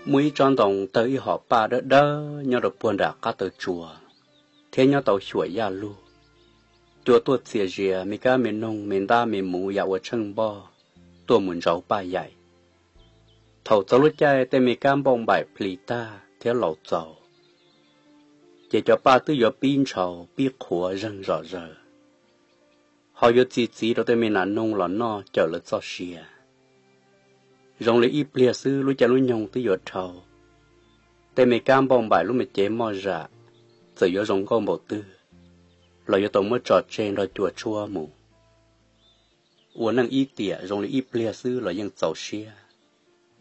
Muaj ib tsob ntoo tawg ib hom paj dawb dawb nyob rau puag nram qab taw tsua, thiab nyob tau xyuam yaj lug. Cua tuaj txias zias me kab me noog me ntab me muv yam ua tsheej npoj tuaj mus ntsauv paj yaim. Thaum txog lub caij tej me kab npauj npaim plis tag thiab laus txaus, ces cov paj twb yuav pib ntshaus pib qhuav zeeg zom zaws, ho yuav txi txiv rau tej me nas noog los noj cawm lawv txoj sia. Zoo li ib pliag xwb lub caij lub nyoog twb yuav dhau, tej me kab npauj npaim lub me cev moj zam txawm yuav zoo nkauj npaum twg los yuav tau muab tso tseg nrog cua tshuab mus. Ua neej ib tiam zoo li ib pliag xwb los yeej txaus siab,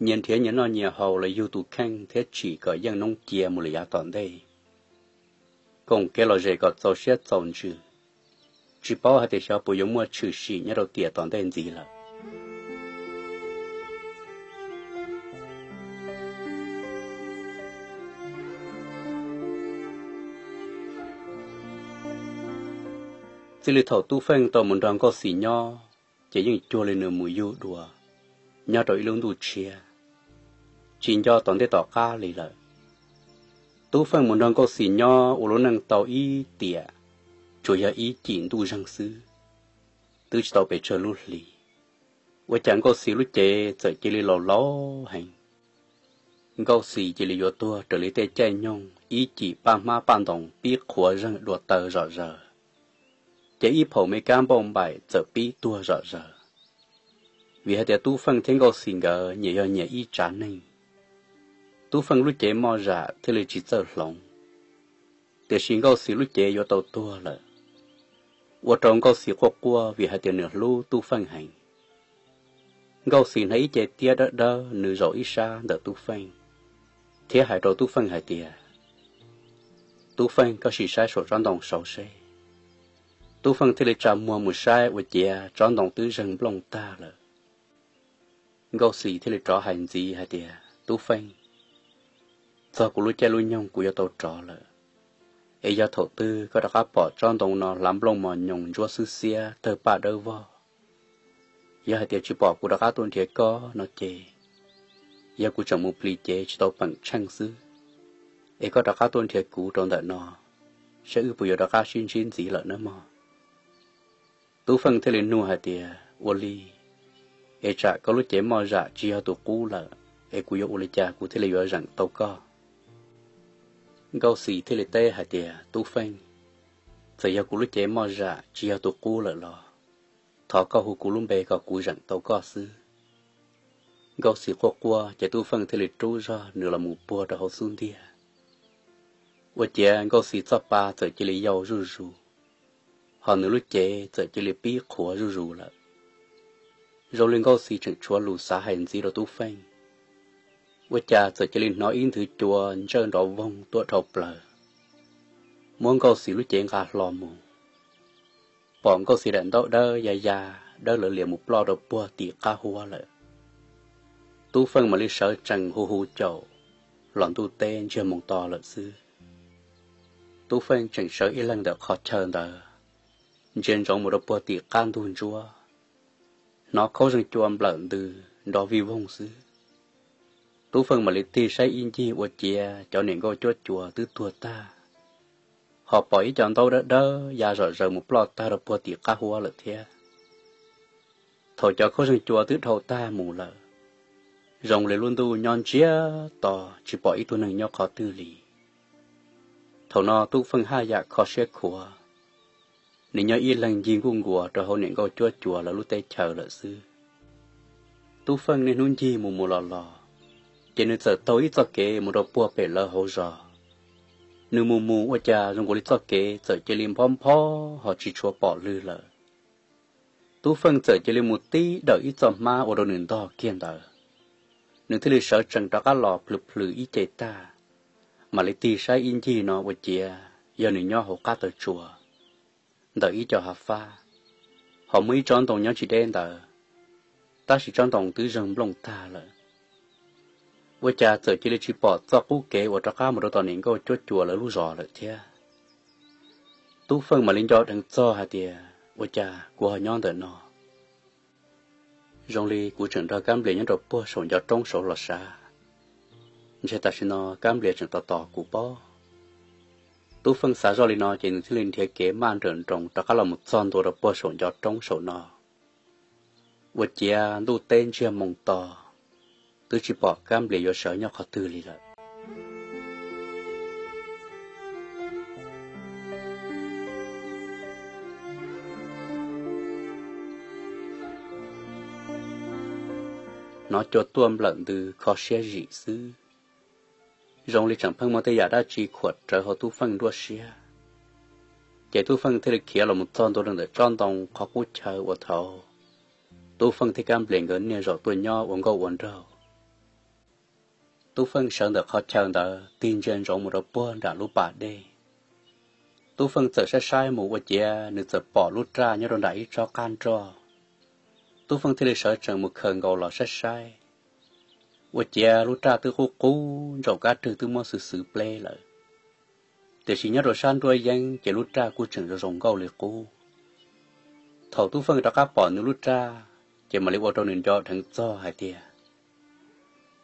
nyias nrhiav nyias noj nyias haus los yug tus kheej thiab tsim kom yeej noob cia mus lawm yav tom ntej. Koom kev lom zem kom txaus siab txaus ntsws, tsis paub hais tias xyov puas yuav muaj tshwm sim nyob rau tiam tom ntej ntxiv lawm. Txij li thaum Tub Feej tau mus nrog Nkauj Xis nyob, ces yeej cuag li nws mus yug dua nyob rau ib lub ntuj tshiab, tsis nco tom ntej tom qab li lawm. Tub Feej mus nrog Nkauj Xis nyob ua lub neej tau ib tiam, tsuas yog ib cim ntuj zeeg xwb, twb tsis tau pes tsawg lub hlis, ua cas Nkauj Xis lub cev txawm cia li laus laus heev. Nkauj Xis cia li yuav tuag raws li tej caij nyoog ib cim paj hmab paj ntoos pib qhuav zeeg dua taw zom zaws, ces ib phaum me kab npauj npaim txawm pib tuag zom zaws. Vim hais tias Tub Feej thiab Nkauj Xis nkawd nyias yog nyias ib tsav neeg, Tub Feej lub cev moj zam thiaj li tsis txawj hloov, tiam sis Nkauj Xis lub cev yuav tau tuag lawm, ua rau Nkauj Xis quaj quaj vim hais tias nws hlub Tub Feej heev. Nkauj Xis hnav ib ce tiab dawb dawb nws zaum ib sab ntawm Tub Feej, thiab hais rau Tub Feej hais tias, Tub Feej, koj sim saib saum tsob ntoo saud seb. Tub Feej thiaj li tsa muag mus saib ua ciav tsob ntoo twb zeeg nplooj tag lawm. Nkauj Xis thiaj li rov hais ntxiv hais tias, Tub Feej, txog kuv lub caij lub nyoog kuv yuav tau rov lawm, es yog thaum twg koj rov qab pom tsob ntoo no hlav nplooj mos nyoos ntsuab xwb xiab tawg paj dawb vog, yog hais tias tsis pom kuv rov qab tuaj nrhiav koj no ces, yog kuv tseem mus plis cev tsis tau peem tsheej xwb, es koj rov qab tuaj nrhiav kuv rau ntawm no, saib wb puas yuav rov qab sib ntsib ntxiv lawm nawb mog. Tub Feej thiaj li nug hais tias, ua li, es tsam koj lub cev moj zam tsis yog tus qub lawm, es kuv yuav ua li cas kuv thiaj li yuav zeem tau koj? Nkauj Xis thiaj li teb hais tias, Tub Feej, txawm yog kuv lub cev moj zam tsis yog tus qub lawm los thov koj hu kuv lub npe kom kuv zeem tau koj xwb. Nkauj Xis quaj quaj ces Tub Feej thiaj li rub zog nws los mus puag rau hauv xub ntiag. Ua ciav Nkauj Xis txoj pa txawm cia li yau zuj zus, ho nws lub cev txawm cia li pib qhuav zuj zus lawm. Zoo li Nkauj Xis tseem tshuav lus xav hais ntxiv rau Tub Feej, ua cas txawm cia li hnov ib nthwv cua ntsawj nrov voog tuaj dhau plaws, muab Nkauj Xis lub cev nqa hlo mus. Pom Nkauj Xis daim ntaub dawb ya ya, dawb lawv lias mus ploj rau puag tim qab huab lawm. Tub Feej mam li sawv tsees hu hu caum, los ntuj teb ntsiag moo to lawm xwb. Tub Feej tseem sawv ib leeg ntawm qhov chaw ntawd, ntsia ntsoov mus rau puag tim qab ntug ntsuab, hnov khaub zeeg cua nplawm ntws nrov vij voog xwb. Tub Feej mam li tig saib ib ncig ua ciav cov niam nkauj cuab cua twb tuag tag, ho pom ib co ntaub dawb dawb ya zom zaws mus ploj tag rau puag tim qab huab lawm thiab. Thaum cov khaub zeeg cua twb dhau tag mus lawm, zoo li lub ntuj nyob ntsiag to tsis pom ib tug neeg nyob qhov twg li. Thaum no Tub Feej haj yam kho siab khuav, nws nyob ib leeg ncig nkuj nkuas rau hauv niam nkauj cuab cua lawv lub teb chaws lawm xwb. Tub Feej niaj hnub ncig mus mus los los, ces nws txawm taug ib txoj kev mus rau puag pem lawv hauv zos. Nws mus mus ua cas zoo nkaus li txoj kev txawm cia li nphob nphob ho tsis tshua pom lwg lawm. Tub Feej txawm cia li mus tib dawm ib txoj hmab ua rau nws ntog kiag ntawd. Nws thiaj li sawv tsees rov qab los plhws plhws ib ce tag, mam li tig saib ib ncig no ua ciav yog nws nyob hauv qab taw tsua ntawm ib co hav fab, ho muaj ib tsob ntoo nyob tsis deb ntawd, tab sis tsob ntoo twb zeeg nplooj tag lawm. Ua cas txawm cia li tsis pom txoj qub kev uas rov qab mus rau tom niam nkauj cuab cua lawv lub zos lawm thiab. Tub Feej mam li nco dheev txog hais tias, ua cas kuv ho nyob ntawm no? Zoo li kuv tseem nrog Kab Nplias nyob rau puag saum ncov roob saud los sav. Ntshe tam sim no Kab Nplias tseem tos tos kuv pob. Tub Feej xav zoj li no ces nws thiaj li nrhiav kev maj nrawm nroos rov qab los mus txog ntua rau puag saum ncov roob saum no. Ua ciav ntuj teb ntsiag moo to, twb tsis pom Kab Nplias yuav sawv nyob qhov twg li lawm. Hnov cua tuaj nplawm ntws kho siab zim xwb, zoo li tseem pheej muaj tej yam dab tsi khuam rawv hauv Tub Feej nruab siab. Ces Tub Feej thiaj li khiav los mus txog ntua rau ntawm tsob ntoo qhov qub chaw uas thaud Tub Feej thiab Kab Nplias nkawd niaj zaus tuaj nyob ua nkauj ua nraug. Tub Feej sawv ntawm qhov chaw ntawd tig ntsia ntsoov mus rau puag nram lub pas dej. Tub Feej txawm saib saib mus ua ciav nws txawm pom lub raj nyob rau nram ib tsob qab nroj. Tub Feej thiaj li sawv tsees mus khaws nkaus los saib saib, ua ciav lub raj twb qub qub ntsaum kab rwg twb muab xwb xwb pleb lawm. Tiam sis nyob rau sab nruab yeeb ces lub raj kuj tseem zoo zoo nkauj li qub. Thaum Tub Feej rov qab pom nws lub raj, ces mam li ua rau nws nco dheev txog hais tias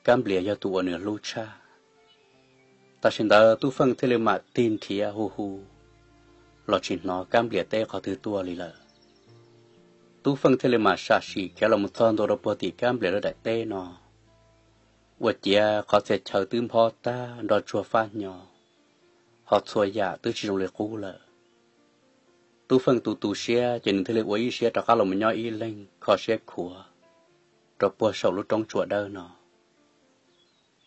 Kab Nplias yog tus uas nws hlub tshaj. Tam sim ntawd Tub Feej thiaj li mam tig nrhiav hu hu los tsis hnov Kab Nplias teb qhov twg tuaj li lawm. Tub Feej thiaj li mam sam sim khiav los mus txog ntua rau puag tim Kab Nplias lawv daim teb no. Ua ciav qhov txhia chaw twb nphob tag nroj tsuag fab hnyo, ho txhua yam twb tsis zoo li qub lawm. Tub Feej tu tu siab ces nws thiaj li ua ib siab rov qab los mus nyob ib leeg kho siab khuav rau puag saum lub roob tsua dawb no.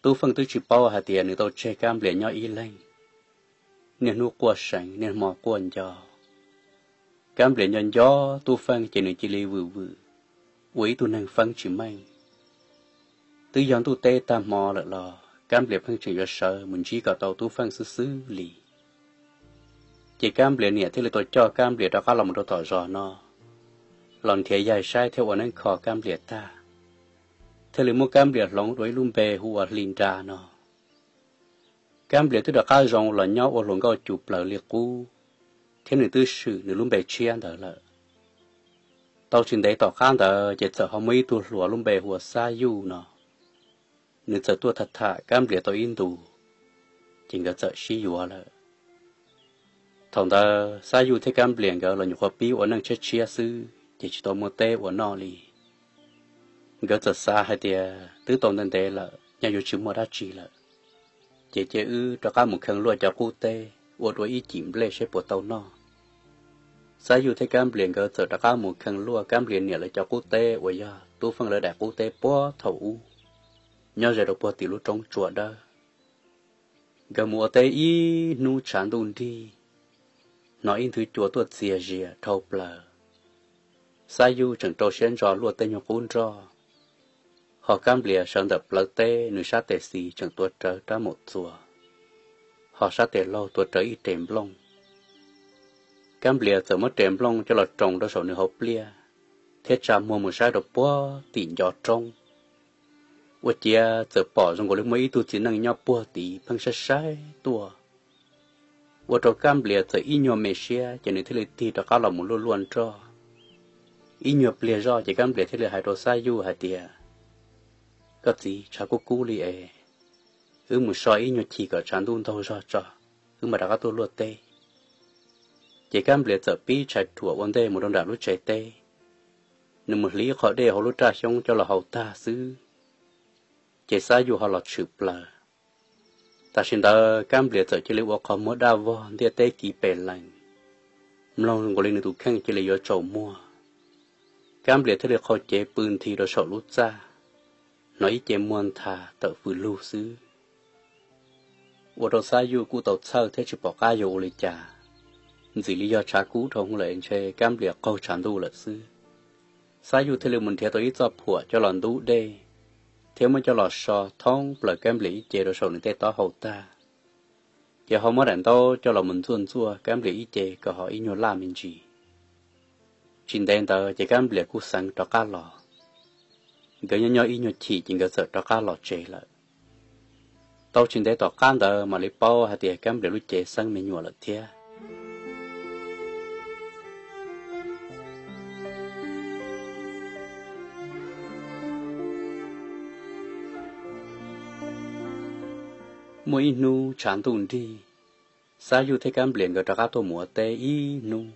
Tub Feej twb tsis paub hais tias nws tau tseg Kab Nplias nyob ib leeg, niaj hnub quaj seev niaj hmo quaj nco. Kab Nplias nco nco Tub Feej ces nws cia li vwm vwm ua ib tug neeg feeb tsis meej. Twb yog ntuj teb tag hmo lawm los Kab Nplias pheej tseem yuav sawv mus ntsib kom tau Tub Feej xwb xwb li. Ces Kab Nplias niam thiaj li tau coj Kab Nplias rov qab los mus rau tom zos no los nrhiav yaig saib thiab ua neeb kho Kab Nplias tag, thiaj li muab Kab Nplias hloov dua ib lub npe hu ua Hli Nra no. Kab Nplias twb rov qab zoo los nyob ua hluas nkauj cus plaws li qub, thiab nws twb swm nws lub npe tshiab ntawd lawm. Tau tsis ntev tom qab ntawd ces txawm ho muaj ib tug hluas lub npe hu ua Xab Yuj no, nws txawm tuaj tham tham Kab Nplias tau ib ntus, ces nkawd txawm sib yuav lawm. Thaum ntawd Xab Yuj thiab Kab Nplias nkawd los nyuam qhuav pib ua neej tshiab tshiab xwb ces tsis tau muaj teb ua noj li. Nkawd txawm xav hais tias twb tau ntev ntev lawm nyob yuav tsis muaj dab tsi lawm, ces cia wb rov qab mus kheej luaj cov qub teb ua dua ib cim nplej seb puas tau noj. Xab Yuj thiab Kab Nplias nkawd txawm rov qab mus kheej luaj Kab Nplias niam lawv cov qub teb uas yog Tub Feej lawv daim qub teb puag thaum ub, nyob ze rau puag tim lub roob tsua dawb. Nkawd mus ua teb ib hnub tshav ntuj nrig, hnov ib nthwv cua tuaj txias zias dhau plaws. Xab Yuj tseem rau siab ntso luaj tej nyuag qub nroj, ho Kab Nplias sawv ntawm plawv teb nws sab tes xis tseem tuav rawv rab maum txuas, ho sab tes laug tuav rawv ib res nplooj. Kab Nplias txawm muab res nplooj coj los roos rau saum nws hauv pliaj, thiab tsa muag mus saib rau puag tim ncov roob. Ua ciav txawm pom zoo nkaus li muaj ib tug txiv neej nyob puag tid pheej saib saib tuaj. Ua rau Kab Nplias txawm ib nyuag me siab ces nws thiaj li tig rov qab los mus luaj luaj nroj. Ib nyuag pliag zoj ces Kab Nplias thiaj li hais rau Xab Yuj hais tias, Koj txiv, tshav kub kub li es, wb mus so ib nyuag chim kom tshav ntuj ntaug zog tso, wb mam rov qab tuaj luaj teb. Ces Kab Nplias txawm pib tshais ruam ua ntej mus rau nram lub tsev teb. Nws mus hliv qho dej hauv lub raj xyoob coj los haus tag xwb, ces Xab Yuj ho los tshwm plaws. Tam sim ntawd Kab Nplias txawm cia li ua qhov muag daj vog ntiaj teb kiv pes lees, mloog nkaus li nws tus kheej cia li yuav tsaus muag. Kab Nplias thiaj li qhau cev pw nthi rau saum lub txaj, hnov ib ce muag nthav tawm fws lug xwb. Ua rau Xab Yuj kuj tau txhawj thiab tsis pom qab yuav ua li cas. Ntxim li yog tshav kub dhau hwv lawm ntshe Kab Nplias qaug tshav ntuj lawm xwb. Xab Yuj thiaj li mus nrhiav tau ib txoj phuam coj los ntub dej, thiab muab coj los so thoob plaws Kab Nplias ib ce rau saum nws tej taub hau tag, ces ho muab daim ntaub coj los mus ntxuaj ntxuaj Kab Nplias ib ce kom ho ib nyuag laj me ntsis. Tsis ntev ntawd ces Kab Nplias kuj xeev rov qab los. Nkawd nyob nyob ib nyuag chim ces nkawd txawm rov qab los tsev lawm. Tau tsis ntev tom qab ntawd mam li paub hais tias Kab Nplias lub cev xeeb me nyuam lawm thiab. Muaj ib hnub tshav ntuj nrig, Xab Yuj thiab Kab Nplias nkawd rov qab tuaj mus ua teb ib hnub,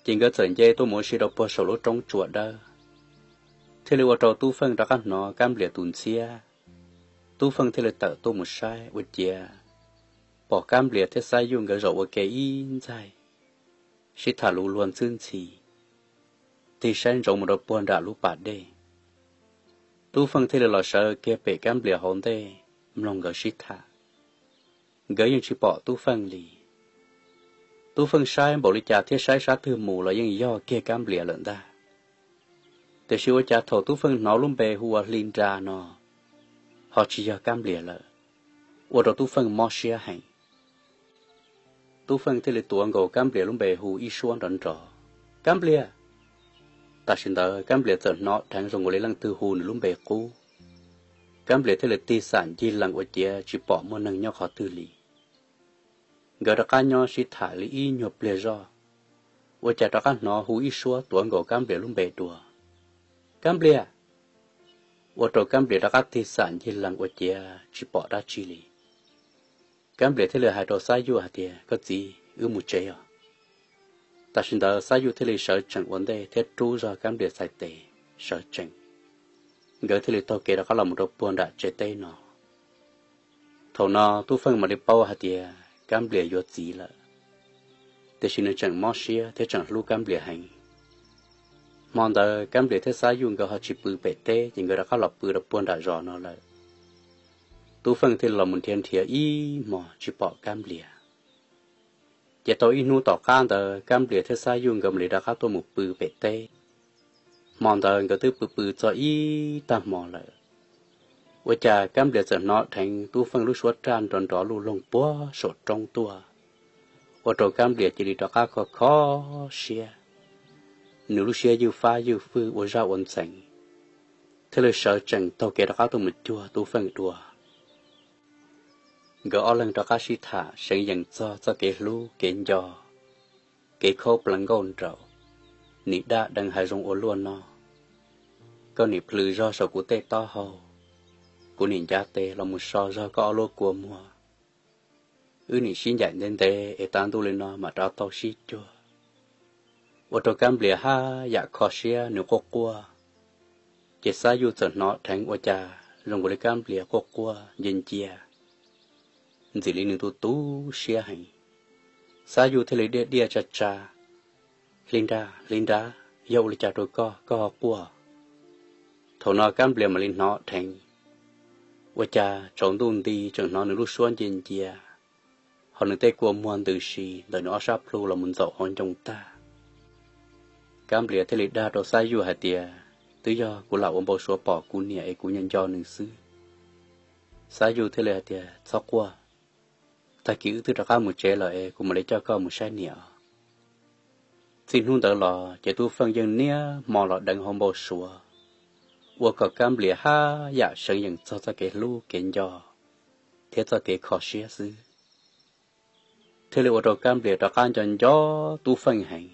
ces nkawd txawm nce tuaj mus ua si rau puag saum lub roob tsua dawb, thiaj li ua rau Tub Feej rov qab hnov Kab Nplias tus ntxhiab. Tub Feej thiaj li tawm tuaj mus saib ua ciav pom Kab Nplias thiab Xab Yuj nkawd zaum ua ke ib ntxaig, sib tham lus luag ntxhwb ntxhi, tig saib ntsoov mus rau puag nram lub pas dej. Tub Feej thiaj li los sawv kiag pem Kab Nplias hauv ntej mloog nkawd sib tham. Nkawd yeej tsis pom Tub Feej li. Tub Feej saib npaum li cas thiab saib sab twg mus los yeej yog kiag Kab Nplias lawm ntag. Tiam sis ua cas thaum Tub Feej hnov lub npe hu ua Hli Nra no ho tsis yog Kab Nplias lawm, ua rau Tub Feej mob siab heev. Tub Feej thiaj li tuav nkaus Kab Nplias lub npe hu ib suab nrov nrov, Kab Nplias! Tam sim ntawd Kab Nplias txawm hnov dheev zoo nkaus li leej twg hu nws lub npe qub. Kab Nplias thiaj li tig xam ncig lees ua ciav tsis pom muaj neeg nyob qhov twg li. Nkawd rov qab nyob sib tham li ib nyuag pliag zoj, ua cas rov qab hnov hu ib suab tuav nkaus Kab Nplias lub npe dua, Kab Nplias! Ua rau Kab Nplias rov qab tig xam ncig lees ua ciav tsis pom dab tsi li. Kab Nplias thiaj li hais rau Xab Yuj hais tias, Koj txiv, wb mus tsev os. Tam sim ntawd Xab Yuj thiaj li sawv tsees ua ntej thiab rub zog Kab Nplias txhais tes sawv tsees. Nkawd thiaj li taug kev rov qab los mus rau puag nram tsev teb no. Thaum no Tub Feej mam li paub hais tias Kab Nplias yuav txiv lawm, tiam sis nws tseem mob siab thiab tseem hlub Kab Nplias heev. Hmo ntawd Kab Nplias thiab Xab Yuj nkawd ho tsis pw pem teb ces nkawd rov qab los pw rau puag nram zos no lawm. Tub Feej thiaj li los mus nrhiav nrhiav ib hmo tsis pom Kab Nplias. Ces tau ib hnub tom qab ntawd Kab Nplias thiab Xab Yuj nkawd mam li rov qab tuaj mus pw pem teb. Hmo ntawd nkawd twb pw pw txog ib tag hmo lawm, ua cas Kab Nplias txawm hnov dheev Tub Feej lub suab raj nrov nrov luj loog puag saum roob tuaj, ua rau Kab Nplias cia li rov qab kho kho siab. Nws lub siab ywj fab ywj fwj ua zaj ua ntxeev, thiaj li sawv tsees taug kev rov qab tuaj mus cuag Tub Feej dua. Nkawd ob leeg rov qab sib tham seev yees txog txoj kev hlub kev nco, kev khaub plees nkauj nraug, nim daj deev hav zoov ua luaj no. Koj nim plhws zog saum kuv tej taub hau, kuv nim ncav tes los mus so zog koj ob lub kua muag. Wb nim sib ncaim ntev ntev es tav ntuj li no mam rov tau sib cuag. Ua rau Kab Nplias haj yam kho siab nws quaj quaj, ces Xab Yuj txawm hnov dheev ua cas zoo nkaus li Kab Nplias quaj quaj ncia ncia, ntxim li nws tu tu siab heev. Xab Yuj thiaj li diaj diaj tsa tsa, Hli Nra, Hli Nra, yog ua li cas rau koj, koj ho quaj? Thaum no Kab Nplias mam li hnov dheev, ua cas tsaus ntuj nti tseem hnov nws lub suab ncia ncia, ho nws tej kua muag ntws si ntawm nws ob sab plhu los mus ntxaum hauv ncoo tag. Kab Nplias thiaj li dag rau Xab Yuj hais tias, Twb yog kuv lam ua npau suav pom kuv niam es kuv nco nco nws xwb. Xab Yuj thiaj li hais tias, Txhob quaj, tag kis wb twb rov qab mus tsev lawm es kuv mam li coj koj mus saib niam os. Txij hnub ntawd los ces Tub Feej yeej niaj hmo los deev hauv npau suav, ua kom Kab Nplias haj yam seev yees txog txoj kev hlub kev nco thiab txoj kev kho siab xwb. Thiaj li ua rau Kab Nplias rov qab nco nco Tub Feej heev,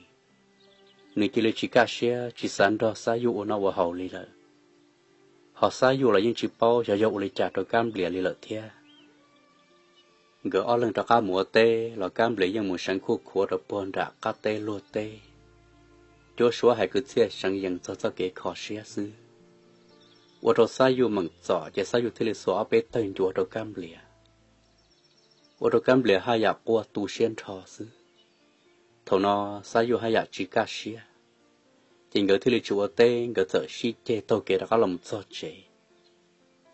nws cia li tsis kaj siab tsis xav nrog Xab Yuj ua noj ua haus li lawm. Ho Xab Yuj los yeej tsis paub xyov yog ua li cas rau Kab Nplias li lawm thiab. Nkawd ob leeg rov qab mus ua teb los Kab Nplias yeej mus seev khuj khuav rau puag nram qab teb luag teb, cuab suab hais kwv txhiaj seev yees txog txoj kev kho siab xwb. Ua rau Xab Yuj meem txom ces Xab Yuj thiaj li xuas ob peb tawg ncuav rau Kab Nplias. Ua rau Kab Nplias haj yam quaj tu siab nrho xwb. Thaum no Xab Yuj haj yam tsis kaj siab, ces nkawd thiaj li tsis ua teb, nkawd txawm sib ceg taug kev rov qab los mus txog tsev.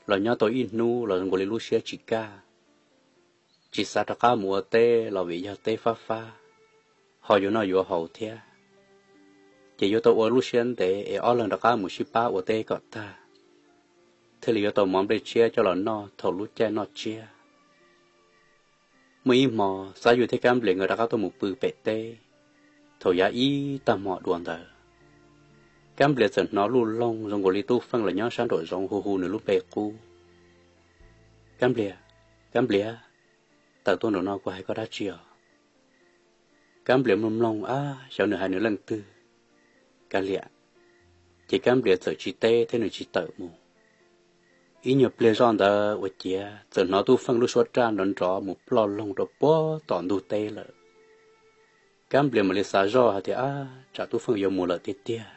Los nyob tau ib hnub los zoo nkaus li lub siab tsis kaj, tsis xav rov qab mus ua teb los vim yog teb fab fab, ho yuav noj yuav haus thiab. Ces yuav tau ua lub siab ntev es ob leeg rov qab mus sib pab ua teb kom tag, thiaj li yuav tau mov nplej tshiab coj los noj thaum lub caij noj tsiab. Muaj ib hmo, Xab Yuj thiab Kab Nplias nkawd rov qab tuaj mus pw pem teb. Thaum yav ib tag hmo dua ntawd, Kab Nplias txawm hnov luj loog zoo nkaus li Tub Feej los nyob sab nraum zoov hu hu nws lub npe qub, Kab Nplias, Kab Nplias, tawm tuaj nraum no kuv hais koj dab tsi os. Kab Nplias mloog mloog, ab, xyov nws hais nws leej twg, kav liam. Ces Kab Nplias txawm tsis teb thiab nws tsis tawm mus. Ib nyuag pliag zoj ntawd ua ciav txawm hnov Tub Feej lub suab raj nrov nrov mus ploj loog rau puag tom ntug teb lawm. Kab Nplias mam li xav zoj hais tias, Ab, tsam Tub Feej yuav mus lawm tiag tiag.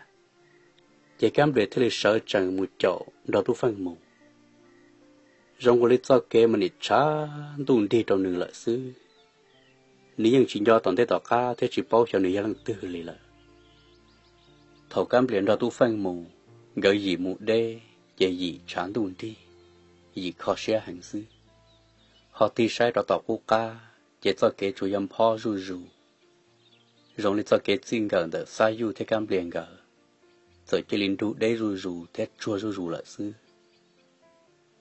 Ces Kab Nplias thiaj li sawv tsees mus caum nrog Tub Feej mus. Zoo nkaus li txoj kev mas nim tshav ntuj nrig rau nws lawm xwb. Nws yeej tsis nco tom ntej tom qab thiab tsis paub xyov nws yog leej twg li lawm. Thaum Kab Nplias nrog Tub Feej mus, nkawd yim mus deb ces yim tshav ntuj nrig, yim kho siab heev xwb. Ho tig saib rov tom qub qab ces txoj kev tsuas yog nphob zuj zus, zoo li txoj kev txij nkawm ntawm Xab Yuj thiab Kab Nplias nkawd, txawm cia li nrug deb zuj zus thiab tsuag zuj zus lawm xwb.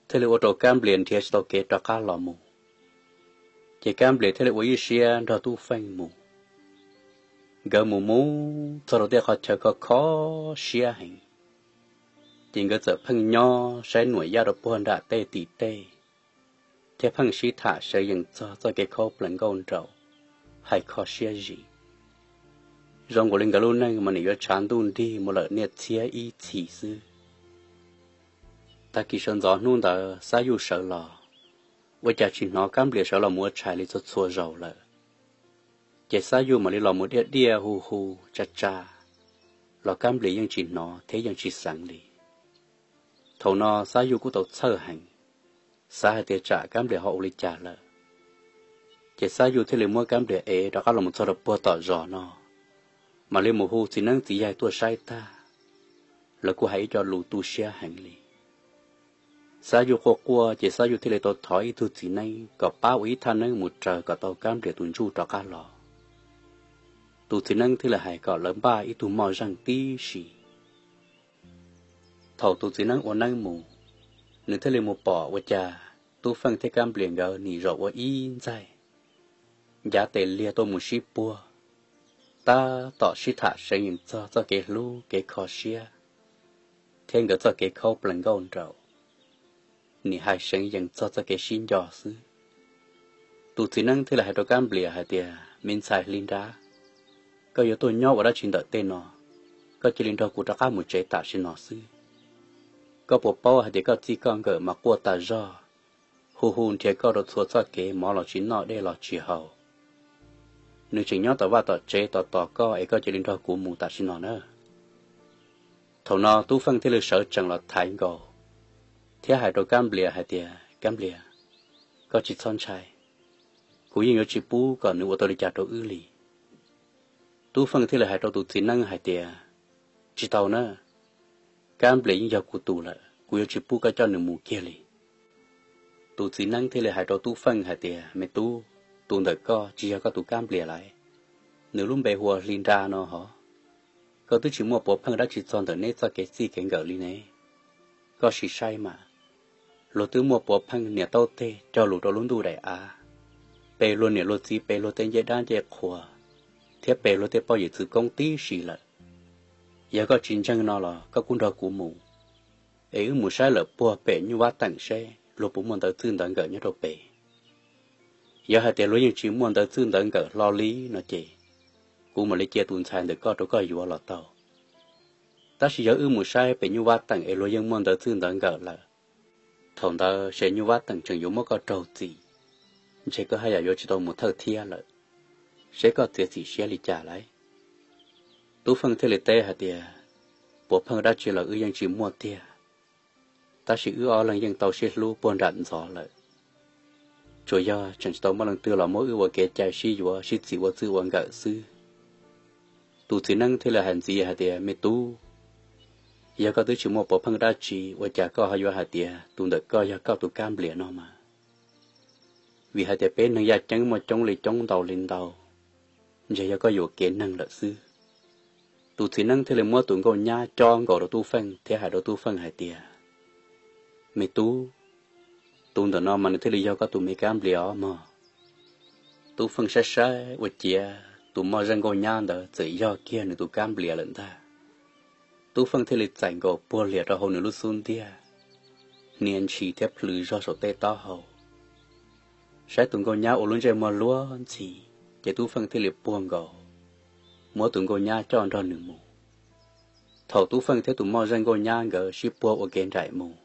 Thiaj li ua rau Kab Nplias nrhiav tsis tau kev rov qab los mus. Ces Kab Nplias thiaj li ua ib siab nrog Tub Feej mus. Nkawd mus mus txog rau tej qhov chaw kho kho siab heev, ces nkawd txawm pheej nyob saib nuam yaj rau puag nram tej tim tej, thiab pheej sib tham seev yees txog txoj kev khaub plaws nkauj nraug, hais kho siab zim. Zoo nkaus li nkawd lub neej mas nim yuav tshav ntuj nrig mus lawm niaj txhiab ib txhis xwb. Tag kis sawv ntxov hnub ntawd Xab Yuj sawv los, ua cas tsis hnov Kab Nplias sawv los mus ua tshais li txhua txhua zaus lawm. Ces Xab Yuj mam li los mus diaj diaj hu hu tsa tsa, los Kab Nplias yeej tsis hnov thiab yeej tsis xeev li. Thaum no Xab Yuj kuj tau txhawj heev, xav hais tias tsam Kab Nplias ho ua li cas lawm. Ces Xab Yuj thiaj li muab Kab Nplias ev rov qab los mus txog rau puag tom zos no, mam li mus hu txiv neeb txiv yaig tuaj saib tag, lawv kuj hais ib co lus tu siab heev li. Xab Yuj quaj quaj ces Xab Yuj thiaj li tau thov ib tug txiv neeb kom pab ua ib thaj neeb mus raws kom tau Kab Nplias tus ntsuj rov qab los. Tus txiv neeb thiaj li hais kom lawv npaj ib tug moj zeej tib si. Thaum tus txiv neeb ua neeb mus, nws thiaj li mus pom ua cas Tub Feej thiab Kab Nplias nkawd nim zaum ua ib ntxaig, ncav tes liag tuaj mus sib puag, tab tom sib tham seev yees txog txoj kev hlub kev kho siab thiab nkawd txoj kev khaub plaws nkauj nraug, nim hais seev yees txog txoj kev sib nco xwb. Tus txiv neeb thiaj li hais rau Kab Nplias hais tias, Me ntxhais Hli Nrab, koj yuav tuaj nyob ua dab tsi ntawm tej no? Koj cia li nrog kuv rov qab mus tsev tam sim no xwb. Koj puas paub hais tias koj txij koj nkawm mas quaj tas zog, hu hu nrhiav koj rau txhua txoj kev, mov los tsis noj dej los tsis haus. Nws tseem nyob tom vaj tom tsev tos tos koj es koj cia li nrog kuv mus tam sim no na. Thaum no Tub Feej thiaj li sawv tsees los thaiv nkaus, thiab hais rau Kab Nplias hais tias, Kab Nplias, koj tsis txhob ntshai, kuv yeej yuav tsis pub kom nws ua tau li cas rau wb li. Tub Feej thiaj li hais rau tus txiv neeb hais tias, Tsis tau na, Kab Nplias yeej yog kuv tus lawm, kuv yuav tsis pub koj coj nws mus kiag li. Tus txiv neeb thiaj li hais rau Tub Feej hais tias, Me tub, tus ntawm koj tsis yog koj tus Kab Nplias lauj, nws lub npe hu ua Hli Nra no hov. Koj twb tsis muaj puav pheej dab tsi txog ntawm neb txoj kev txij kev nkawm li ne. Koj sim saib mas, luag twb muaj puav pheej niam taub teg cog lus rau lub ntuj daim av, pe luag niam luag txiv, pe luag tej ncej dab ncej qhua, thiab pe luag tej poj yawm txwv koob tib si lawm. Yog koj tsis ntseeg no los koj kuj nrog kuv mus, es wb mus saib lawm puag pem Nyuj Vab Teem seb luag puas muaj ntawv txwj ntawv nkawm nyob rau pem. Yog hais tias luag yeej tsis muaj ntawv txwj ntawv nkawm hlo li no ces, kuv mam li cia tus ntxhais ntawm koj rau koj yuav los tau. Tab sis yog wb mus saib pem Nyuj Vab Teem es luag yeej muaj ntawv txwj ntawv nkawm lawm, thaum ntawd ces Nyuj Vab Teem tseem yuav muab koj raug txim, ntshe koj haj yam yuav tsis tau mus thawj thiab lawm, seb koj txiav txim siab li cas lauj. Tub Feej thiaj li teb hais tias, Puav pheej dab tsi los wb yeej tsis muaj tiag, tab sis wb ob leeg yeej tau sib hlub puag nram ntxov lawm. Tsuas yog tseem tsis tau muaj leej twg los muab wb ua kev cai sib yuav sib txim ua txwj ua nkawm xwb. Tus txiv neeb thiaj li hais ntxiv hais tias, Me tub, yog koj twb tsis muaj puav pheej dab tsi, ua cas koj ho yuav hais tias tus ntawm koj yog koj tus Kab Nplias no mas? Vim hais tias peb neeg yaj ceeb muaj coob li coob ntau li ntau, ntshe yog koj yuam kev neeg lawm xwb. Tus txiv neeb thiaj li muab tus nkauj nyab cob nkaus rau Tub Feej thiab hais rau Tub Feej hais tias, Me tub, tus ntawm no mas nws thiaj li yog koj tus me Kab Nplias os mog. Tub Feej saib saib ua ciav tus moj zeej nkauj nyab ntawd txawm yog kiag nws tus Kab Nplias lawm ntag. Tub Feej thiaj li txais nkaus puag lias rau hauv nws lub xub ntiag, hnia ntshis thiab plhws zog saum tej taub hau. Saib tus nkauj nyab ua lub ntsej muag luag ntxhi, ces Tub Feej thiaj li puag nkaus, muab tus nkauj nyab coj nrog nws mus. Thaum Tub Feej thiab tus moj zeej nkauj nyab nkawd sib puag ua ke nraim mus,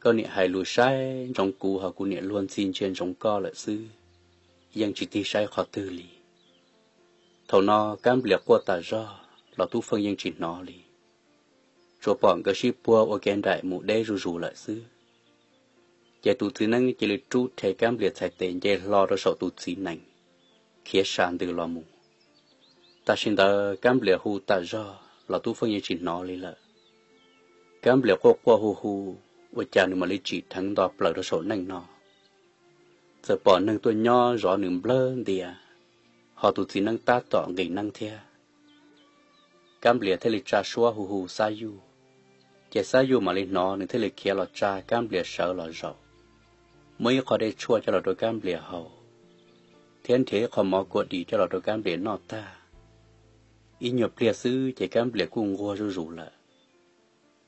Koj niam hais lus saib ntsoov kuv ho kuv niam luag ntxhi ntsia ntsoov koj lawm xwb, yeej tsis tig saib qhov twg li. Thaum no Kab Nplias quaj tas zog los Tub Feej yeej tsis hnov li, tsuas pom nkawd sib puag ua ke nraim mus deb zuj zus lawm xwb. Ces tus txiv neeb cia li rub rhe Kab Nplias txhais tes nce hlo rau saum tus txiv nees, khiav sa ntws los mus. Tam sim ntawd Kab Nplias hu tas zog los Tub Feej yeej tsis hnov li lawm. Kab Nplias quaj quaj hu hu, ua cas nws mam li tsim dheev nto plaws rau saum neej no. Txawm pom neeg tuaj nyob zov nws nplawg ntias, ho tus txiv neeb tab tom nqis neeb thiab. Kab Nplias thiaj li tsa suab hu hu Xab Yuj, ces Xab Yuj mam li hnov nws thiaj li khiav los tsa Kab Nplias sawv los zaum, muab ib qho dej tshuaj coj los rau Kab Nplias haus, thiab nrhiav ib qho mov kua dis coj los rau Kab Nplias noj tag. Ib nyuag pliag xwb ces Kab Nplias kuj nquag zuj zus lawm.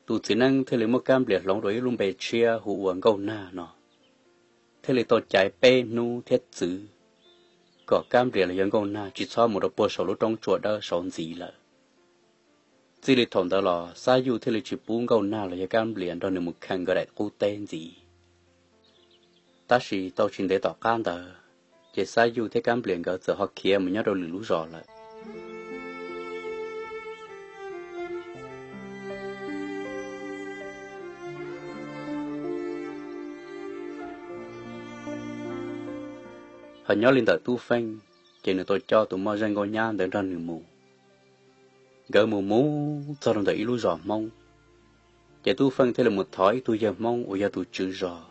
Tus txiv neeb thiaj li muab Kab Nplias hloov rau ib lub npe tshiab hu ua Nkauj Nag no, thiaj li tau caiv peb hnub thiab txwv kom Kab Nplias los yog Nkauj Nag tsis txhob mus rau puag saum lub roob tsua dawb saud ntxiv lawm. Txij li thaum ntawd los Xab Yuj thiaj li tsis pub Nkauj Nag los yog Kab Nplias nrog nws mus khees nkawd daim qub teb ntxiv. Tab sis tau tsis ntev tom qab ntawd, ces Xab Yuj thiab Kab Nplias nkawd txawm ho khiav mus nyob rau lwm lub zos lawm. Ho nyob li ntawm Tub Feej, ces nws tau coj tus moj zeej Nkauj Nyab ntawd nrog nws mus. Nkawd mus mus txog rau ntawm ib lub zos Hmoob, ces Tub Feej thiaj li mus thov ib tug yawg Hmoob uas yog tus tswv zos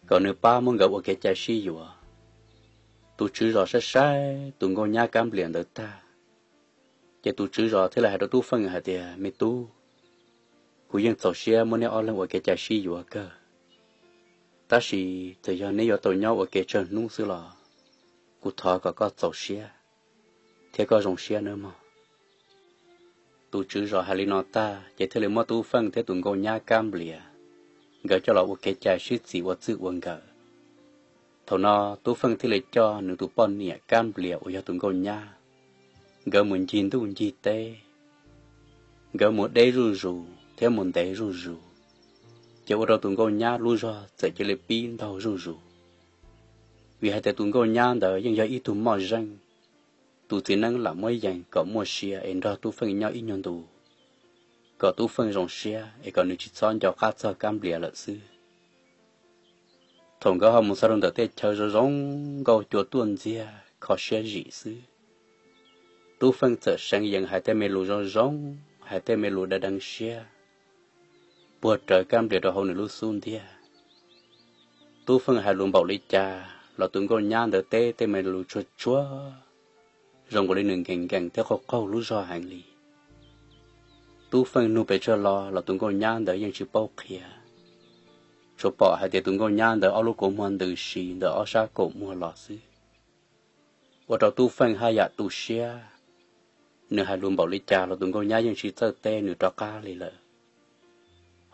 kom nws pab muab nkawd ua kev cai sib yuav. Tus tswv zos saib saib tus Nkauj Nyab Kab Nplias ntawd tag, ces tus tswv zos thiaj li hais rau Tub Feej hais tias, Me tub, kuv yeej txaus siab muab neb ob leeg ua kev cai sib yuav kawg, tab sis txawm yog neb yuav tau nyob ua ke tsawg hnub xwb los kuv thov kom koj txaus siab thiab koj zoo siab nawb mog. Tus tswv zos hais li no tag ces thiaj li muab Tub Feej thiab tus Nkauj Nyab Kab Nplias nkawd coj los ua kev cai sib txis ua txij ua nkawm. Thaum no Tub Feej thiaj li coj nws tus poj niam Kab Nplias uas yog tus Nkauj Nyab, nkawd mus ncig ntuj ncig teb, nkawd mus deb zuj zus thiab mus ntev zuj zus, ces ua rau tus Nkauj Nyab lub zog txawm cia li pib ntaug zuj zus. Vim hais tias tus Nkauj Nyab ntawd yeej yog ib tug moj zeej, tus txiv neeb lam muab yees kom muaj sia es nrog Tub Feej nyob ib nyuag ntu, kom Tub Feej zoo siab es kom nws tsis txhob nco qab txog Kab Nplias lawm xwb. Thaum nkawd ho mus txog rau ntawm tej chaw zoo zoo nkauj cua tuaj ntxiag kho siab zim xwb, Tub Feej txawm seev yees hais tej me lus zoo zoo, hais tej me lus deev deev siab, puag rawv Kab Nplias rau hauv nws lub xub ntiag. Tub Feej hais lus npaum li cas los tus Nkauj Nyab ntawd teb tej me lus tsuag tsuag, zoo nkaus li nws nkees nkees thiab qaug qaug lub zog heev li. Tub Feej nug pes tsawg los los tus Nkauj Nyab ntawd yeej tsis paub qhia, tsuas pom hais tias tus Nkauj Nyab ntawd ob lub kua muag ntws si ntawm ob sab kaum muag los xwb. Ua rau Tub Feej haj yam tu siab, nws hais lus npaum li cas los tus Nkauj Nyab yeej tsis txawj teb nws rov qab li lawm.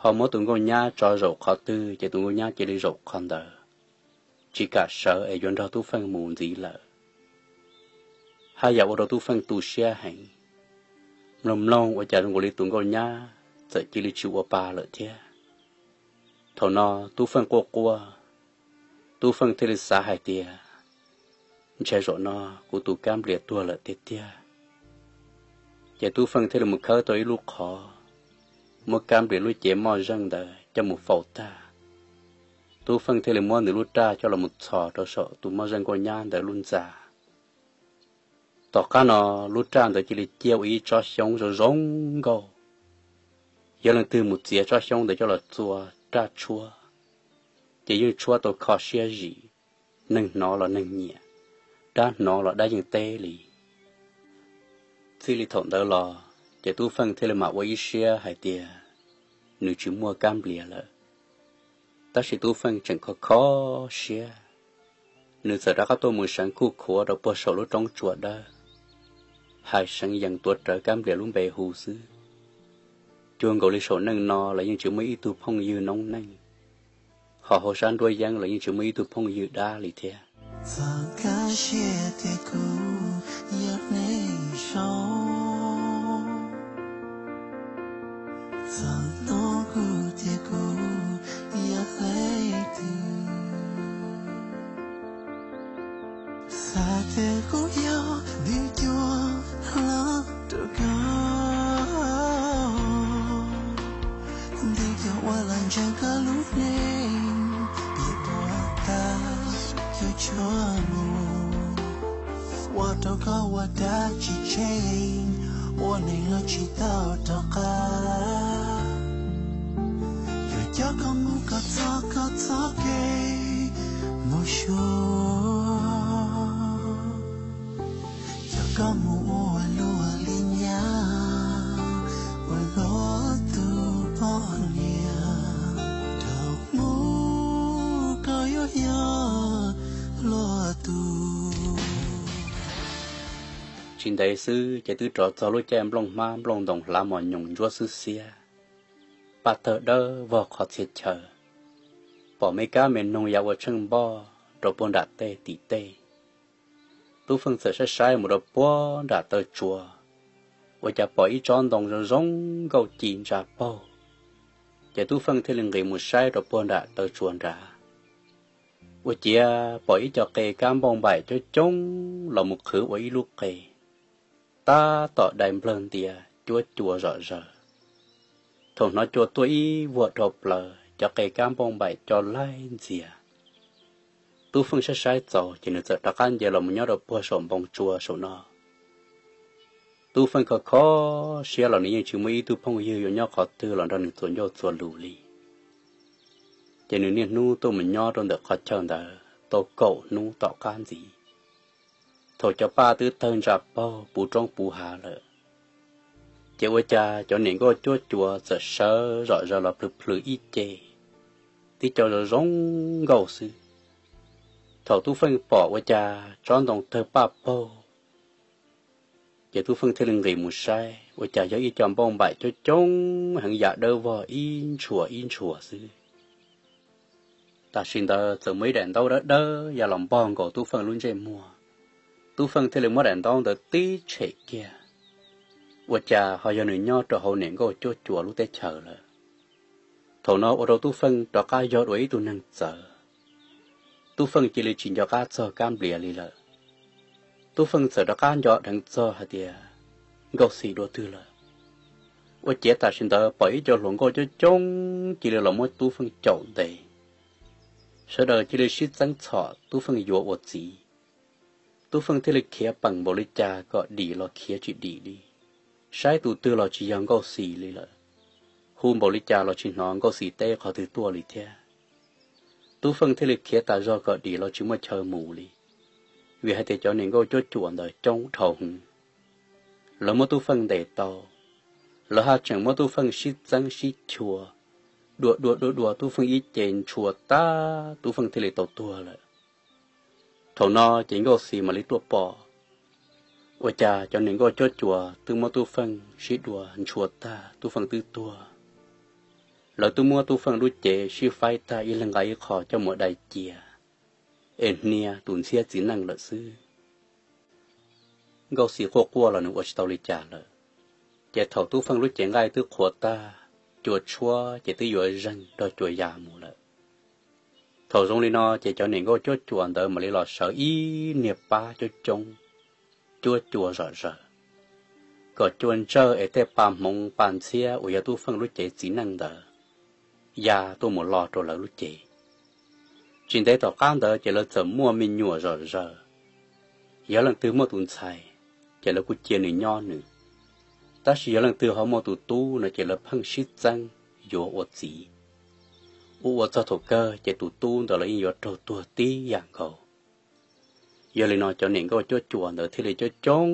Ho muab tus Nkauj Nyab tso zaum qhov twg ces tus Nkauj Nyab cia li zaum qhov ntawd, tsis kam sawv es yuav nrog Tub Feej mus ntxiv lawm. Haj yam ua rau Tub Feej tu siab heev, mloog mloog ua cas zoo nkaus li tus Nkauj Nyab txawm cia li tsis ua pa lawm thiab. Thaum no Tub Feej quaj quaj, Tub Feej thiaj li xav hais tias, Ntshe zaum no kuv tus Kab Nplias tuag lawm tiag tiag. Ces Tub Feej thiaj li mus khawb tau ib lub qhov, muab Kab Nplias lub cev moj zeej ntawd coj mus faus tag. Tub Feej thiaj li muab nws lub raj coj los mus txhos rau saum tus moj zeej Nkauj Nyab ntawd lub ntxa. Tom qab no, lub raj ntawd cia li ciaj ua ib tsob xyoob zoo zoo nkauj. Yog leej twg mus txiav tsob xyoob ntawd coj los txua raj tshuab, ces yeej tshuab tau kho siab zim, neeg hnov los neeg nyiam, dab hnov los dab yeej teb li. Txij li thaum ntawd los ces Tub Feej thiaj li mam ua ib siab hais tias nws tsis muaj Kab Nplias lawm. Tab sis Tub Feej tseem kho kho siab, nws txawm rov qab tuaj mus seev khuj khuav rau puag saum lub roob tsua dawb, hais seev yees tuav rawv Kab Nplias lub npe hu xwb. Cuag nkaus li saum neej no los yeej tsis muaj ib tug phooj ywg noob neej, ho hauv sab nruab yeeb los yeej tsis muaj ib tug phooj ywg dab li thiab. Xav tias kuv yog tus cuag hlo rau koj, tus cuag uas los ntseeg koj lub neej, piav ua tag cov tshuaj mus, ua rau koj ua dab tsis tseeb, ua neeg los tsis tau rov qab. Yuav coj koj mus kom txog koj txoj kev mus suav, coj koj mus ua luag li nyab, ua luag tus poj niam, thaum mus koj yuav yog luag tus. Tsis ntev xwb ces twb rov txog lub caij nplooj hmab nplooj ntoos hlav mos nyoos ntsuab xwb xiab, paj tawg dawb vog qhov txhia chaw, pom me kab me noog ya ua tsheej npoj rau puag nram tej tim tej. Tub Feej txawm saib saib mus rau puag nram taw tsuas, ua cas pom ib tsob ntoo zoo zoo nkauj ci ntsa paug. Ces Tub Feej thiaj li nqis mus saib rau puag nram taw tsuas nrad, ua ciav pom ib co qe kab npauj npaim coob coob los mus qhwv ua ib lub qe, tab tom dai nplawg ntias cuab cua zom zaws. Thaum hnov cua tuaj ib vuag dhau plaws, cov qe kab npauj npaim co laig ntxias. Tub Feej saib saib txaus ces nws txawm rov qab nce los mus nyob rau puag saum npoo tsua saum no. Tub Feej kho kho siab los nws yeej tsis muaj ib tug phooj ywg yuav nyob qhov twg los nrog nws txuas ncauj txuas lus li. Ces nws niaj hnub tuaj mus nyob rau ntawm qhov chaw ntawd tau kaum hnub tom qab ntxiv. Thaum cov paj twb tawg ntsa paug puv roob puv hav lawm, ces ua cas cov niam nkauj cuab cua txawm sawv zom zaws los plhws plhws ib ce, tib co zoo zoo nkauj xwb. Thaum Tub Feej pom ua cas tsob ntoo tawg paj paug, ces Tub Feej thiaj li nqis mus saib, ua cas yog ib co npauj npaim coob coob heev yam dawb vog ib ntshua ib ntshua xwb. Tam sim ntawd txawm muaj ib daim ntaub dawb dawb ya los npog nkaus Tub Feej lub ntsej muag. Tub Feej thiaj li muab daim ntaub ntawd tib tshem kiag, ua cas ho yog nws nyob rau hauv niam nkauj cuab cua lub teb chaws lawm. Thaum no ua rau Tub Feej rov qab yog dua ib tug neeg txawv. Tub Feej cia li tsis nco qab txog Kab Nplias li lawm. Tub Feej txawm rov qab nco dheev txog hais tias Nkauj Xis dua twg lawm. Ua ciav tam sim ntawd pom ib co hluas nkauj coob coob cia li los muab Tub Feej caum ntes. Sawv daws cia li sib txeeb txhom Tub Feej yuav ua txiv. Tub Feej thiaj li khiav peem npaum li cas kom dim los khiav tsis dim li. Saib tus twg los tsis yog Nkauj Xis li lawm. Hu npaum li cas los tsis hnov Nkauj Xis teb qhov twg tuaj li thiab. Tub Feej thiaj li khiav tas zog kom dim los tsis muaj chaw mus li, vim hais tias cov niam nkauj cuab cuam ntawd coob dhau heev. Lawv muab Tub Feej ntes tau, lawv haj tseem muab Tub Feej sib txeeb sib chua, dua dua dua dua Tub Feej ib ce ntshua tag, Tub Feej thiaj li tau tuag lawm. Thaum no ces Nkauj Xis mam li tuaj pom, ua cas cov niam nkauj cuab cuam twb muab Tub Feej sib dua ntshua tag, Tub Feej twb tuag. Lawv twb muab Tub Feej lub cev sib faib tag ib leeg nqa ib qho coj mus dai cia, es hnia tus ntxhiab txiv neej lawm xwb. Nkauj Xis quaj quaj los nws ua tsis tau li cas lawm, ces thaum Tub Feej lub cev nqaij twb qhuav tag, cua tshuab ces twb yuav zeeg nrog cua ya mus lawm. Thaum zoo li no ces cov niam nkauj cuab cuam ntawd mam li los sawv ib niag pab coob coob, cuab cua zom zaws, kom cua ntsawj es tej pa hmoov pa ntxhiab uas yog Tub Feej lub cev txiv neej ntawd ya tuaj mus lo rau lawv lub cev. Tsis ntev tom qab ntawd ces lawv txawm muaj me nyuam zom zaws. Yog leej twg muaj tus ntxhais, ces lawv kuj cia nws nyob nws. Tab sis yog leej twg ho muaj tus tub no ces lawv pheej sib txeeb yuav ua txiv. Ua ua txog thaum kawg ces tus tub ntawd los yeej yuav raug tuag tib yam nkaus. Yog li no cov niam nkauj cuab cuam ntawd thiaj li coob coob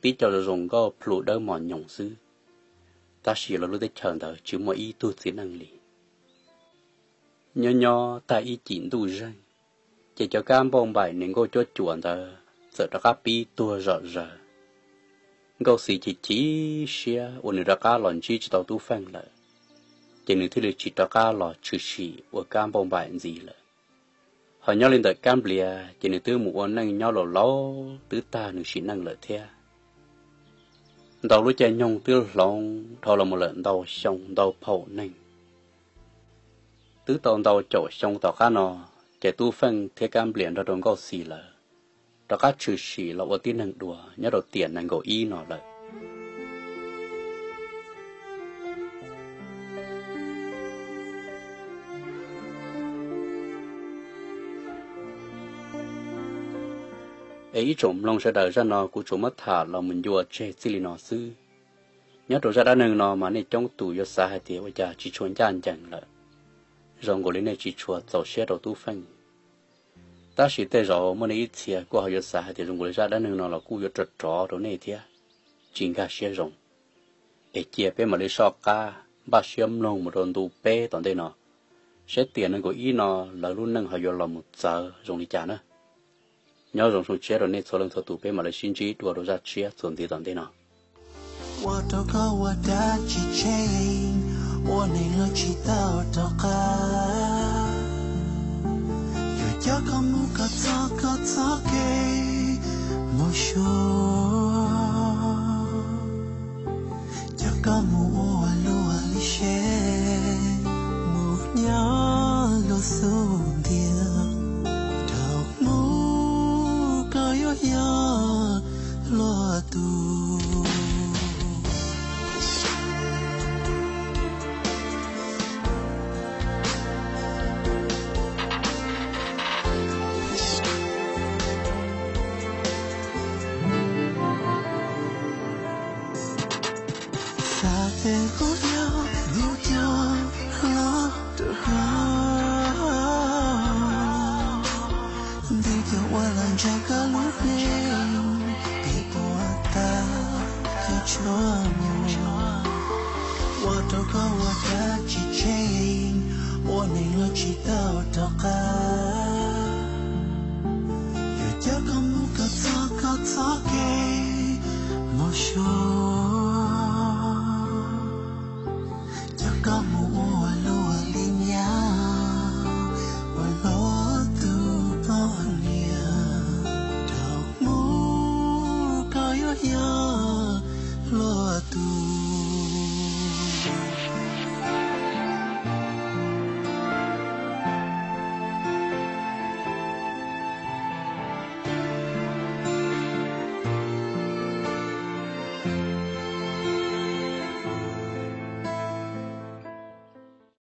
tib co zoo zoo nkauj plhu dawb mos nyoos xwb, tab sis lawv lub teb chaws ntawd tsis muaj ib tug txiv neej li. Nyob nyob tag ib cim ntuj zeeg, ces cov kab npauj npaim niam nkauj cuab cuam ntawd txawm rov qab pib tuag zom zaws. Nkauj Xis chim chim siab uas nws rov qab los ntsib tsis tau Tub Feej lawm, ces nws thiaj li tsis rov qab los tshwm sim ua kab npauj npaim ntxiv lawm. Ho nyob li ntawm Kab Nplias ces nws twb mus ua neej nyob laus laus twb tag nws sim neej lawm thiab. Ntau lub caij nyoog twb hloov dhau los mus lawm ntau xyoo ntau phaum neeg. Twb tau ntau caum xyoo tom qab no, ces Tub Feej thiab Kab Nplias nrog rau Nkauj Xis lawv rov qab tshwm sim los ua tib neeg dua nyob rau tiam nees nkaum ib no lawm. Es ib tsoom mloog sawv daws, zaj no kuv tsuas muab tham los mus ncua tseg txij li no xwb. Nyob rau zaj dab neeg no mas nej coob tus yuav xav hais tias ua cas tsis tshua ncaj ncees lawm, zoo nkaus li nej tsis tshua txaus siab rau Tub Feej. Tab sis tej zaum muaj nej ib txhia kuj ho yuav xav hais tias zoo nkaus li zaj dab neeg no los kuj yuav rov rov rau nej thiab, tsis nkag siab zoo. Es cia peb mam li soj qab npaj siab mloog mus rau ntu peb tom ntej no, saib tiam nees nkaum ib no lawv lub neej ho yuav los mus txawv zoo li cas na. Nyob zoo zoo siab rau nej txhua leej txhua tus, peb mam li sib ntsib dua rau zaj tshiab txuas ntxiv tom ntej no. Ua rau koj ua dab tsis tseem, ua neeg los tsis tau rov qab. Yuav coj koj mus kom txog koj txoj kev mus suav. Coj koj mus ua luag li seb, mus nyob luag xub ntiag. Thaum hnub koj yuav yog luag tus. Xav tias kuv yog tus coj los rau koj, tus coj ua los ntseeg koj lub neej, pib puas tas koj tshuaj nyuam, ua rau koj ua dab tsis tseem, ua neeg los tsis tau rov qab. Yuav coj koj mus kom txog koj txoj kev mus suav.